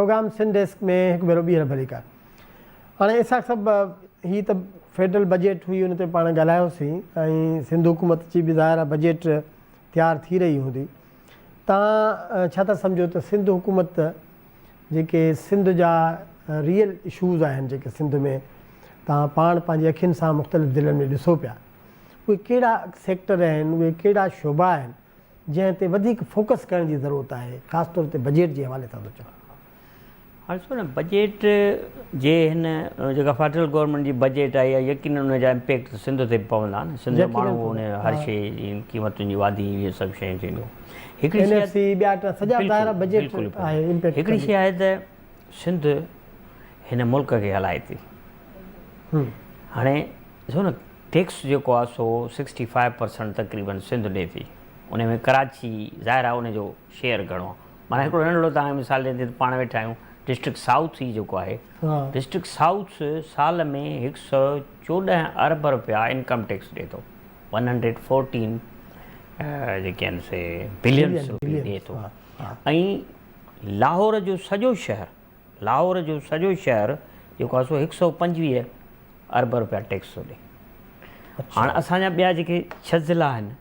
Programme Sindh desk ۾ هڪ ڀيرو ٻيهر ڀليڪار. هاڻي اسحاق صاحب هي ته فيڊرل بجيٽ هئي ان تي پاڻ ڳالهايوسين ۽ سنڌ حڪومت جي به ظاهر آهي بجيٽ تيار ٿي رهي هوندي. تان ڇا ٿا سمجهو ته سنڌ حڪومت جيڪي سنڌ جا ريئل اشوز آهن جيڪي سنڌ ۾ تان پاڻ پنهنجي اکين سان مختلف ضلعن ۾ ڏسو پيا اهي ڪهڙا سيڪٽر آهن اهي ڪهڙا شعبا آهن جنهن تي وڌيڪ فوڪس ڪرڻ جي ضرورت آهي خاص طور تي بجيٽ جي حوالي سان ٿو چوان. هاڻي ڏسو نه بجيٽ جي هن جيڪا فيڊرل گورنمينٽ جي بجيٽ آئي آهي يقينن ان جا امپيڪٽ ته سنڌ تي به پوندا نه سنڌ جو ماڻهو ان هر شي جي قيمتن جي واڌي اهي سڀ شيون ٿينديون هڪڙي اين ايف سي ٻيا ٽيا سڄا ظاهر آهي بجيٽ آهي امپيڪٽ هڪڙي شي آهي ته سنڌ هن ملڪ کي هلائي ٿي هاڻي ڏسو نه ٽيڪس جيڪو آهي سو سڪسٽي فائيو پرسنٽ تقريبن سنڌ ڏي ٿي ان ۾ ڪراچي ظاهر آهي ان جو شيئر گهڻو آهي معنيٰ هڪڙو ننڍڙو توهان کي مثال ڏيان ته پاڻ ويٺا آهيون ڊسٽرڪٽ سائوٿ هي جيڪو آهي ڊسٽرڪٽ سائوٿ سال ۾ هڪ سو 14 ارب روپيا انڪم ٽيڪس ڏي ٿو ون هنڊريڊ فورٽين جيڪي آهن سي بلينس روپيا ڏي ٿو ۽ لاهور جو سڄو شهر لاهور جو سڄو شهر جيڪو آهي سو هڪ سو 25 ارب روپيا ٽيڪس ٿو ڏي. هاڻ اسان جا ٻيا جيڪي ڇهه ضلعا آهن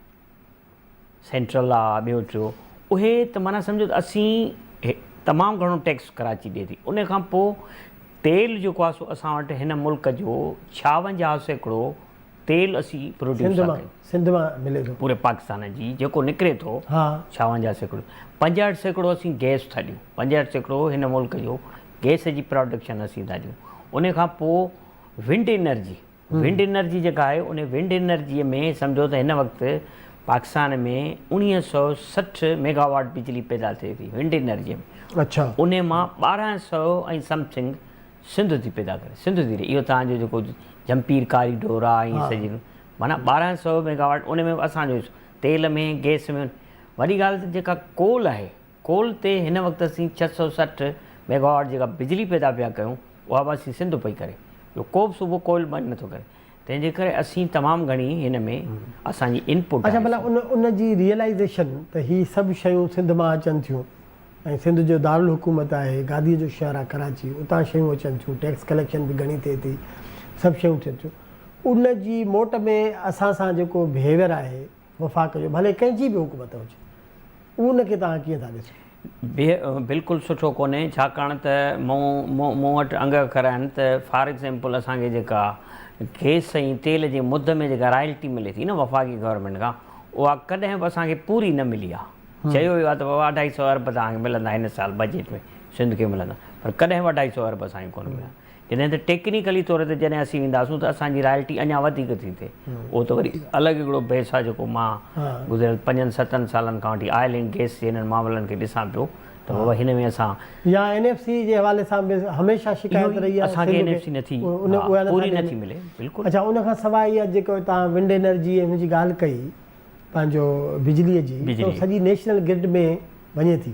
سينٽرل آ ٻيو ٽيو اهي ته معنيٰ سمجهو ته اسين تمام گهڻو ٽيڪس ڪراچي ڏي ٿي ان کان پوء تيل جيڪو آهي سو اسان وٽ هن ملڪ جو 56% تيل اسين پروڊيوس ٿا ڪيون. سنڌ مان ملي ٿو. پوري پاڪستان جي جيڪو نڪري ٿو 56%، 65% اسين گئس ٿا ڏيون، 65% هن ملڪ جو گئس جي پراڊڪشن اسين ٿا ڏيون. ان کان پوء ونڊ انرجي، ونڊ انرجي جيڪا آهي ان ونڊ انرجي ۾ سمجهو ته هن وقت پاڪستان ۾ 1960 ميگاواٽ بجلي پيدا ٿئي ٿي ونڊ انرجي ۾. ان مان 1200 ۽ سمٿنگ سنڌ ٿي پيدا ڪري سنڌ ٿي رهي اهو توهان جو جيڪو جمپير ڪاريڊور آ ۽ سڄي معنيٰ 1200 ميگاواٽ ان ۾ به اسان جو حصو تيل ۾ گئس ۾ وڏي ڳالهه ته جيڪا ڪول آهي ڪول تي هن وقت اسين 660 ميگاواٽ جيڪا بجلي پيدا پيا ڪيون اها به اسين سنڌ پئي ڪري ٻيو ڪو به صوبو ڪوئل بند نٿو ڪري تنهن جي ڪري اسين تمام گهڻي هن ۾ اسان جي انپوٽ اڇا ڀلا ان ان جي ريئلائيزيشن ته هي سڀ شيون سنڌ مان اچن ٿيون ۽ سنڌ جو دارالحڪومت آهي، گاديء جو شهر آهي ڪراچي، اتان شيون اچن ٿيون، ٽيڪس ڪليڪشن به گهڻي ٿئي ٿي، سڀ شيون ٿين ٿيون. ان جي موٽ ۾ اسان سان جيڪو بهيويئر آهي وفاق جو ڀلي ڪنهن جي به حڪومت هجي، ان کي توهان ڪيئن ٿا ڏسو؟ بلڪل سٺو ڪونهي، ڇاڪاڻ ته مون مون وٽ انگ اکر آهن ته فار ايگزيمپل اسان کي جيڪا گئس ۽ تيل جي مد ۾ جيڪا رائلٽي ملي ٿي نه وفاقي گورنمينٽ کان اها ڪڏهن به اسان کي پوري نه ملي آهي. چيو ويو آهي ته بابا اڍائي سئو ارب توهان کي ملندا هن سال بجيٽ ۾ سنڌ کي ملندا پر ڪڏهن به اڍائي سئو ارب اسان کي ڪونه مليا جڏهن ته ٽيڪنيڪلي طور تي جڏهن اسين وينداسون ته اسان جي رائلٽي اڃا وڌيڪ ٿي ٿئي اهو ته وري الڳ هڪڙو بحث آهي جيڪو مان گذريل پنجن ستن سالن کان وٺي آئل اينڊ گئس جي هنن معاملن کي ڏسان پيو ته بابا هن ۾ اسان يا اين ايف سي جي حوالي سان به هميشه شڪايت رهي آهي اسان کي اين ايف سي نٿي پوري نٿي ملي بلڪل اڇا ان کان سواء اها جيڪو توهان ونڊ انرجي ۽ هن جي ڳالهه ڪئي پنهنجو بجليء جي ته سڄي نيشنل گرڊ ۾ وڃي ٿي.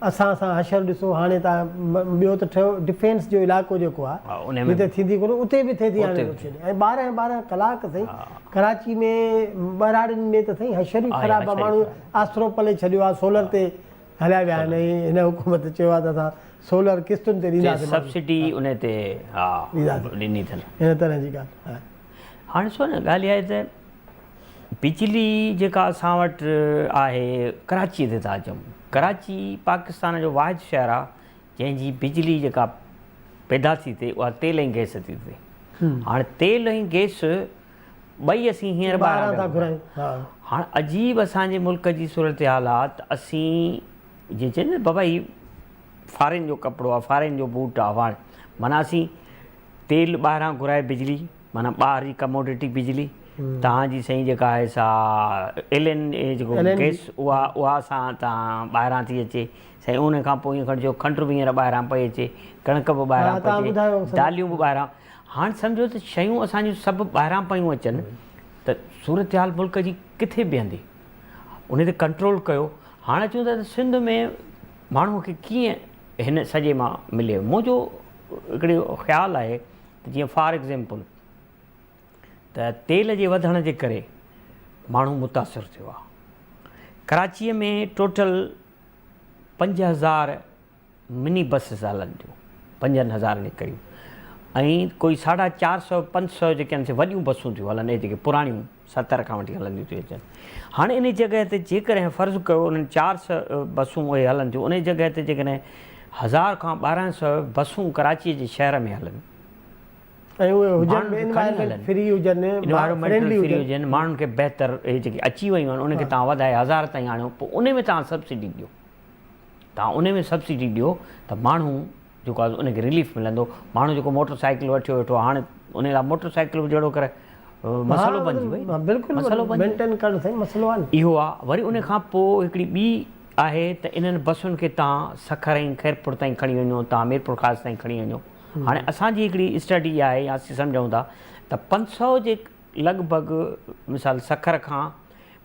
اسان سان حشر ڏسو هاڻي ته ٻيو ته ٺهيو ڊفينس جو علائقو جيڪو آهي جتي ٿيندي ڪونهي اتي به ٿئي ٿي هاڻي لوڊشيڊنگ ۽ ٻارهن ٻارهن ڪلاڪ سائين ڪراچي ۾ ٻهراڙين ۾ ته سائين حشر ئي خراب آهي ماڻهو آسرو پلي ڇڏيو آهي سولر تي هليا ويا آهن ۽ هن حڪومت چيو آهي ته اسان سولر قسطن تي ڏينداسين سبسڊي ان تي ڏني اٿن ان طرح جي ڳالهه هاڻي ڏسو نه ڳالهه اها آهي ته بجلي جيڪا اسان وٽ آهي ڪراچي تي ٿا اچون ڪراچي پاڪستان جو واحد شهر آهي جنهن جي بجلي جيڪا پيدا ٿي ٿئي اها تيل ۽ گئس ٿي ٿئي هاڻي تيل ۽ گئس ٻئي اسين هينئر ٻاهران ٿا گهرايون هاڻ عجيب اسان جي ملڪ جي صورتحال آهي ته اسين جيئن چئن نه بابا هي فارين جو ڪپڙو آهي فارين جو بوٽ آهي هاڻ معنيٰ اسين تيل ٻاهران گهرائي بجلي معنيٰ ٻاهر جي ڪموڊٽي بجلي توهان جي سائين جيڪا آهي سا ايل اين اي جيڪو گئس اها اها اسان تان ٻاهران ٿي اچي سائين ان کان پوء ائين کڻجو کنڊ به هينئر ٻاهران پئي اچي ڪڻڪ به ٻاهران پئي اچي داليون به ٻاهران هاڻ سمجهو ته شيون اسان جون سڀ ٻاهران پيون اچن ته صورتحال ملڪ جي ڪٿي بيهندي ان تي ڪنٽرول ڪيو هاڻ اچون ٿا ته سنڌ ۾ ماڻهو کي ڪيئن هن سڄي مان ملي منهنجو هڪڙو خيال آهي ته جيئن فار ايگزيمپل ته تيل جي وڌڻ جي ڪري ماڻهو متاثر ٿيو آهي. ڪراچيء ۾ ٽوٽل 5000 مني بسز هلن ٿيون پنجن هزارن جي قريب ۽ ڪوئي ساڍا چار سئو پنج سئو جيڪي آهن سي وڏيون بسون ٿيون هلن اهي جيڪي پراڻيون ستر کان وٺي هلنديون ٿيون اچن هاڻي انهي جڳهه تي جيڪڏهن فرض ڪيو انهن چار سئو بسون اهي هلن ٿيون انهي جڳهه تي جيڪڏهن هزار کان 1200 بسون ڪراچي جي شهر ۾ هلن ۽ اهي هجن به انوائرمينٽ فري هجن انوائرمينٽل فري هجن ماڻهن کي بهتر اهي جيڪي اچي ويون آهن انهن کي توهان وڌائي هزار تائين آڻيو پوء انهي ۾ توهان سبسڊي ڏيو توهان ان ۾ سبسڊي ڏيو ته ماڻهو جيڪو آهي ان کي رليف ملندو ماڻهو جيڪو موٽر سائيڪل وٺيو ويٺو آهي هاڻي ان لاء موٽر سائيڪل به جهڙو ڪري مسئلو بنجي وئي بلڪل مسئلو بنجي مينٽين ڪرڻ سائين مسئلو آهي اهو آهي وري ان کان پوء هڪڙي ٻي آهي ته انهن بسن کي توهان سکر ۽ خيرپور تائين کڻي وڃو توهان ميرپور خاص تائين کڻي وڃو هاڻي اسان جي هڪڙي اسٽڊي آهي يا اسين سمجهون ٿا ته 500 جي لڳ ڀڳ مثال سکر کان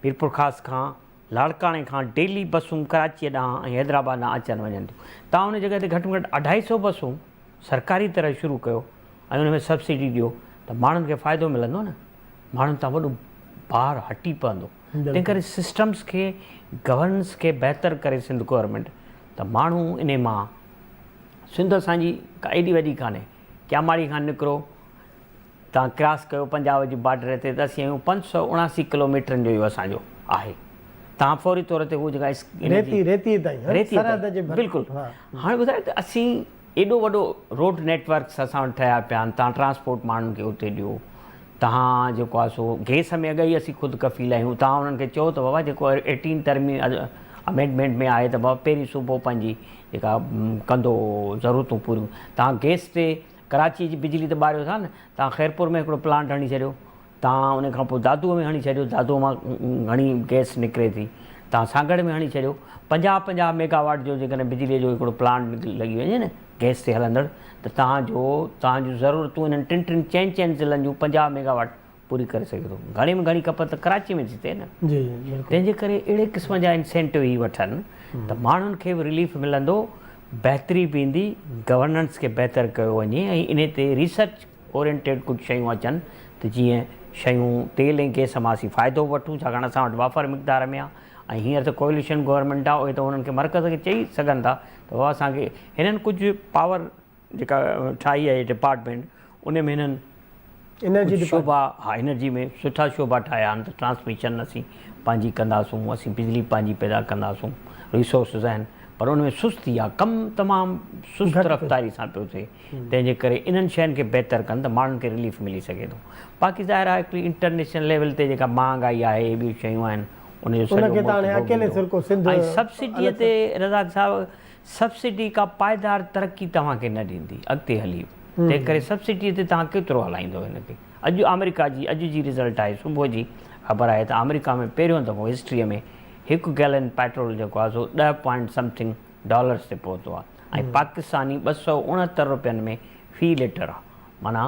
ميرپور خاص کان لاڙڪاڻي کان ڊيلي بسون ڪراچيء ڏانهن ۽ حيدرآباد ڏانهن اچن وڃن ٿيون. توهان ان جڳهه تي گهٽ ۾ گهٽ اڍائي سئو بسون سرڪاري طرح شروع ڪيو ۽ ان ۾ سبسڊي ڏيو ته ماڻهن کي فائدو ملندو نه، ماڻهن تان وڏو بار هٽي پوندو. تنهن ڪري سسٽمز کي، گورننس کي بهتر ڪري سنڌ گورنمينٽ ته ماڻهو انهي مان سنڌ اسان جي ڪا ايڏي وڏي ڪانهي، ڪياماڙي کان نڪرو تان ڪراس ڪيو پنجاب جي بارڊر تي ته اسين آهيون 579 ڪلوميٽرن جو اهو اسان جو آهي تان فوري طور تي هو جيڪا ريتي ريتي تائين ريتي سرحد جي بلڪل هاڻي ٻڌايو ته اسين ايڏو وڏو روڊ نيٽ ورڪس اسان وٽ ٺهيا پيا آهن تان ٽرانسپورٽ ماڻهن کي اتي ڏيو تان جيڪو آهي سو گيس ۾ اڳ ئي اسين خود ڪفيل آهيون تان انهن کي چئو ته بابا جيڪو ايٽين ترمي امينڊمينٽ ۾ آهي ته بابا پهرين صوبو پنهنجي جيڪا ڪندو ضرورتون پوريون تان گيس تي ڪراچيء جي بجلي ته ٻاريو ٿا نه، توهان خيرپور ۾ هڪڙو پلانٽ هڻي ڇڏيو، توهان ان کان پوء دادوء ۾ هڻي ڇڏيو، دادوء مان گهڻي گئس نڪري ٿي، توهان سانگهڙ ۾ هڻي ڇڏيو، پنجاهه پنجاهه ميگا واٽ جو جيڪڏهن بجليء جو هڪڙو پلانٽ لڳي وڃي نه گئس تي هلندڙ ته توهان جو توهان جون ضرورتون انهن ٽن ٽن چئن چئن ضلعن جون پنجاهه ميگا واٽ پوري ڪري سگهي ٿو. گهڻي ۾ گهڻي کپت ته ڪراچي ۾ ٿي ٿئي نه. جي بلڪل. تنهن جي ڪري اهڙي قسم جا انسينٽو هي وٺن ته ماڻهن کي به رليف ملندو، بهتري به ايندي، گورننس کي بهتر ڪيو وڃي ۽ انهي تي ريسرچ اورينٽيڊ ڪجهه شيون اچن ته جيئن شيون تيل ۽ گئس مان اسين فائدو به وٺون ڇاڪاڻ اسان وٽ وافر مقدار ۾ آهي ۽ هينئر ته ڪوئليشن گورنمينٽ آهي اهي ته انهن کي مرڪز کي چئي سگهن ٿا ته بابا اسان کي هنن ڪجهه پاور جيڪا ٺاهي آهي ڊپارٽمينٽ ان ۾ هنن انرجي شعبا ها انرجي ۾ سٺا شعبا ٺاهيا آهن ته ٽرانسميشن اسين پنهنجي ڪنداسون اسين بجلي پنهنجي پيدا ڪنداسون ريسورسز آهن پر ان ۾ سستي آهي ڪم تمام سست رفتاري سان پيو ٿئي تنهن جي ڪري انهن شين کي بهتر ڪن ته ماڻهن کي رليف ملي سگهي ٿو باقي ظاهر آهي هڪڙي انٽرنيشنل ليول تي جيڪا مهانگائي آهي ٻيون شيون آهن ان جو سڄو ملڪ ۽ سبسڊي تي رزاق صاحب سبسڊي ڪا پائيدار ترقي توهان کي نه ڏيندي اڳتي هلي تنهن ڪري سبسڊي تي توهان ڪيترو هلائيندو هن کي اڄ آمريڪا جي اڄ جي رزلٽ آهي صبح جي خبر آهي ته آمريڪا ۾ پهريون دفعو هسٽري ۾ هڪ گيلن پيٽرول جيڪو آهي سو 10 پوائنٽ سمٿنگ ڊالرس تي پهتو آهي ۽ پاڪستاني 269 روپين ۾ في ليٽر آهي معنيٰ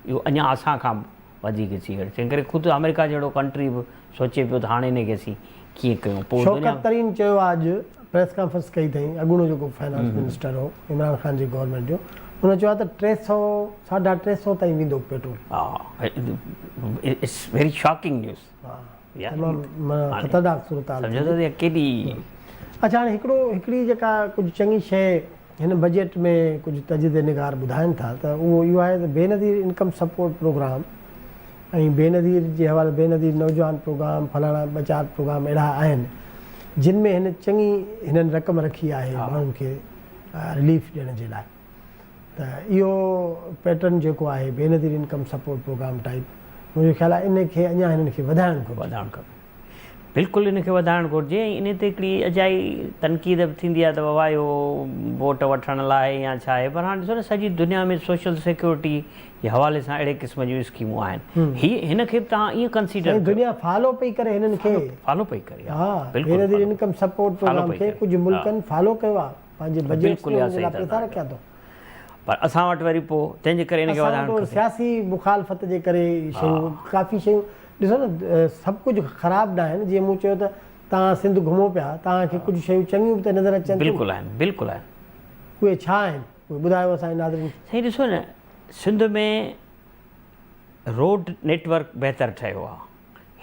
اهو اڃا اسان کان وڌيڪ ٿي ويو تنهن ڪري خود آمريڪا جهڙو ڪنٽري به سوچي پيو ته هاڻي ان کي اسين ڪيئن ڪيون پوء دنيا شوڪت ترين چيو آهي اڄ پريس ڪانفرنس ڪئي اٿائين اڳوڻو جيڪو فنانس منسٽر هو عمران خان جي گورنمينٽ جو ان چيو آهي ته ٽي سئو ساڍا ٽي سئو تائين ويندو پيٽرول. ها it's very shocking news. ها تمام معنيٰ خطرناڪ صورتحال ٿي سمجهو ته ڪيڏي. اڇا هاڻي هڪڙو هڪڙي جيڪا ڪجهه چڱي شيء هن بجيٽ ۾ ڪجهه تجزيه نگار ٻڌائين ٿا ته اهو اهو آهي ته Benazir income support programme ۽ Benazir جي حوالي بينظير نوجوان پروگرام فلاڻا ٻه چار پروگرام اهڙا آهن جن ۾ هن چڱي هنن رقم رکي آهي ماڻهن کي رليف ڏيڻ جي لاء ته اهو پيٽرن جيڪو آهي Benazir income support programme type منهنجو خيال آهي ان کي اڃا هنن کي وڌائڻ گهرجي. وڌائڻ کپي. بلڪل ان کي وڌائڻ گهرجي ۽ انهي تي هڪڙي اجائي تنقيد به ٿيندي آهي ته بابا اهو ووٽ وٺڻ لاء يا ڇا آهي پر هاڻ ڏسو نه سڄي دنيا ۾ سوشل سيڪيورٽي جي حوالي سان اهڙي قسم جون اسڪيمون آهن هي هن کي به توهان ائين ڪنسيڊر سائين دنيا فالو پئي ڪري هنن کي فالو پئي ڪري ها بلڪل بينظير انڪم سپورٽ پروگرام کي ڪجهه ملڪن فالو ڪيو آهي پنهنجي بجيٽس ۾ ان جي لاء پئسا رکيا اٿئون پر اسان وٽ وري پوء تنهن جي ڪري ان کي وڌائڻ کپي. سياسي مخالفت جي ڪري شيون ڪافي شيون ڏسو نه سڀ ڪجهه خراب ناهن جيئن مون چيو ته توهان سنڌ گهمو پيا توهان کي ڪجهه شيون چڱيون به ته نظر اچن ٿيون. بلڪل آهن بلڪل آهن. اهي ڇا آهن اهي ٻڌايو اسان جي ناظرين کي. سائين ڏسو نه سنڌ ۾ روڊ نيٽ ورڪ بهتر ٺهيو آهي.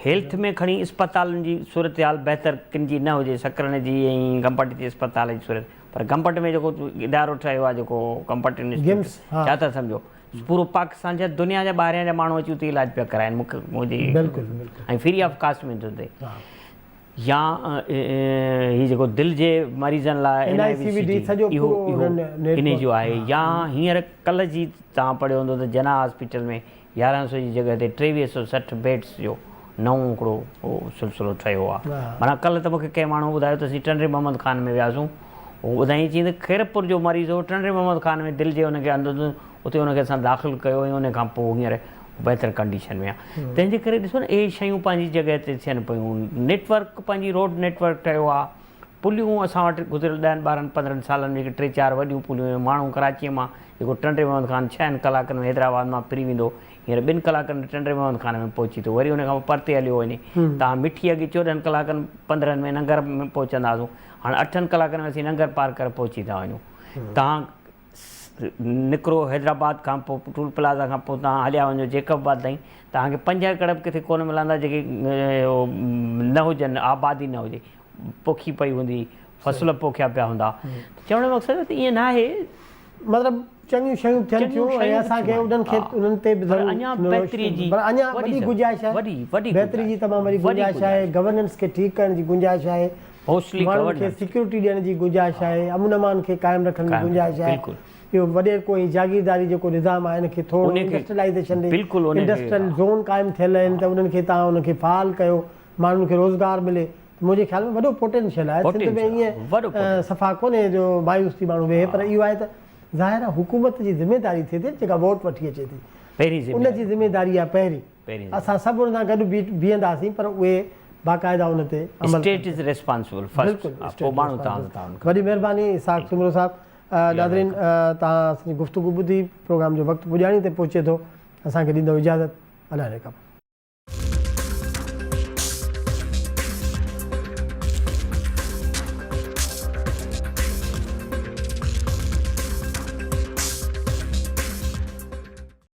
هيلٿ ۾ کڻي اسپتالن جي صورتحال بهتر ڪن جي نه هجي سڪرنڊ جي ۽ گمبٽ جي اسپتال جي صورت پر گمبٽ ۾ جيڪو ادارو ٺهيو آهي جيڪو گمبٽ انسٽيٽيوٽ ڇا ٿا سمجهو پورو پاڪستان جا دنيا جا ٻاهريان جا ماڻهو اچي اتي علاج پيا ڪرائن مونکي منهنجي بلڪل بلڪل ۽ فري آف ڪاسٽ ۾ ٿو ٿئي يا هي جيڪو دل جي مريضن لاء N I C V D سڄو اهو اهو انهي جو آهي يا هينئر ڪلهه جي توهان پڙهيو هوندو ته جناح هاسپيٽل ۾ 1100 جي جڳهه تي 2360 بيڊس جو نئون هڪڙو سلسلو ٺهيو آهي. معنيٰ ڪلهه ته مونکي ڪنهن ماڻهو ٻڌايو ته اسين ٽنڊي محمد خان ۾ وياسون. هو ٻڌائين چيائين ته خيرپور جو مريض هو ٽنڊي محمد خان ۾ دل جي ان کي اندر اتي ان کي اسان داخل ڪيو ۽ ان کان پوء هينئر بهتر ڪنڊيشن ۾ آهي. تنهن جي ڪري ڏسو نه اهي شيون پنهنجي جڳهه تي ٿين پيون. نيٽ ورڪ پنهنجي روڊ نيٽ ورڪ ٺهيو آهي. پليون اسان وٽ گذريل ڏهن ٻارهن پندرهن سالن ۾ جيڪي ٽي چار وڏيون پليون هيون ماڻهو ڪراچيء مان جيڪو ٽنڊي محمد خان ڇهن ڪلاڪن ۾ حيدرآباد مان ڦري ويندو هو هينئر ٻن ڪلاڪن ۾ ٽنڊي محمد خان ۾ پهچي ٿو وري ان کان پوء پرتي هليو وڃي تان مٺي اڳي 14 ڪلاڪن 15 ۾ ننگر ۾ پهچندا هئاسون هاڻ اٺن ڪلاڪن ۾ اسين ننگر پارڪر پهچي ٿا وڃون تان نڪرو حيدرآباد کان پوء ٽول پلازا کان پوء تان هليا وڃو جيڪب آباد تائين توهان کي پنج ايڪڙ به ڪٿي ڪونه ملندا جيڪي نه هجن آبادي نه هجي پوکي پئي هوندي، فصل پوکيا پيا هوندا. چوڻ جو مقصد ته ائين ناهي. مطلب چڱيون شيون ٿين ٿيون ۽ اسان کي انهن کي انهن تي به ضرور اڃا بهتري جي پر اڃا وڏي گنجائش آهي وڏي بهتري جي تمام وڏي گنجائش آهي گورننس کي ٺيڪ ڪرڻ جي گنجائش آهي ماڻهن کي سيڪيورٽي ڏيڻ جي گنجائش آهي امن امان کي قائم رکڻ جي گنجائش آهي اهو وڏيرڪو ۽ جاگيرداري جيڪو نظام آهي ان کي ٿورو انڊسٽريلائيزيشن ڏئي انڊسٽريل زون قائم ٿيل آهن ته انهن کي توهان انهن کي فعال ڪيو ماڻهن کي روزگار ملي ته منهنجي خيال ۾ وڏو پوٽينشل آهي سنڌ ۾ ائين صفا ڪونهي جو مايوس ٿي ماڻهو ويهي پر اهو آهي ته ظاهر آهي حڪومت جي ذميداري ٿئي ٿي جيڪا ووٽ وٺي اچي ٿي ان جي ذميداري آهي پهرين اسان سڀ ان سان گڏ بيهنداسين پر اهي باقاعده ان تي عمل اسٽيٽ از ريسپانسبل فرسٽ پوء ماڻهو توهان سان تعاون ڪندا. وڏي مهرباني اسحاق سومرو صاحب ناظرين توهان اسان جي گفتگو ٻڌي پروگرام جو وقت پڄاڻي تي پهچي ٿو اسان کي ڏيندو اجازت الله نگهبان.